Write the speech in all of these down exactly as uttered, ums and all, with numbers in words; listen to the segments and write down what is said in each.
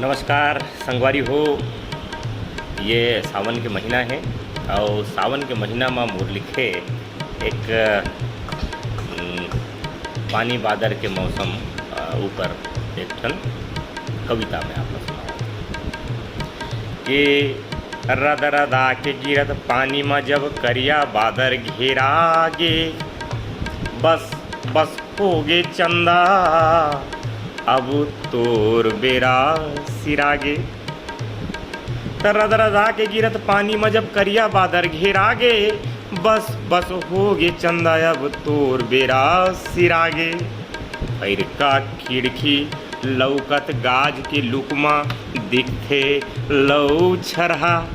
नमस्कार संगवारी हो, ये सावन के महीना हे अउ सावन के महीना म मोर लिखे एक, उम, पानी बादर के मौसम, अ, ऊपर एक ठन कविता मैं आप ला सुनावत हँव कि रद रदा के गिरत पानी म जब करिया बादर घेरा गे, बस बस होगे चंदा, अब तोर बेरा सिरागे। त रद रदा के गिरत पानी म जब करिया बादर घेरागे, बस बस होगे चंदा, अब तोर बेरा सिरागे। फइरका खिड़की लउकत गाज के लुक म दिखथे लऊ छरहा,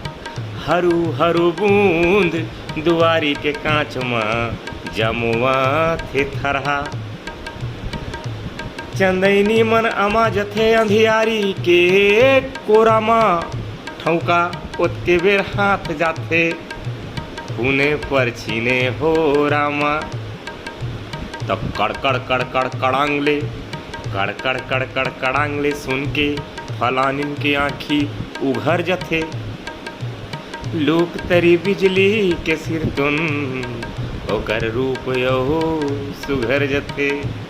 हरू हरू बूंद दुवारी के कांच म जमवाथे थरहा। चंदैनी मन अमा जथे अंधियारी के कोरा म, ठौका ओतके बेर हाथ जाथे, हुने परछिने हो रामा। तब कड़कड़ कड़कड़ कड़ांग ले, कड़कड़ कड़कड़ कड़ांग ले सुन के फलानिन के आँखी उघर जथे। लूक तरी बिजली के सिरतुन, ओकर रूप यहो सुघर जथे।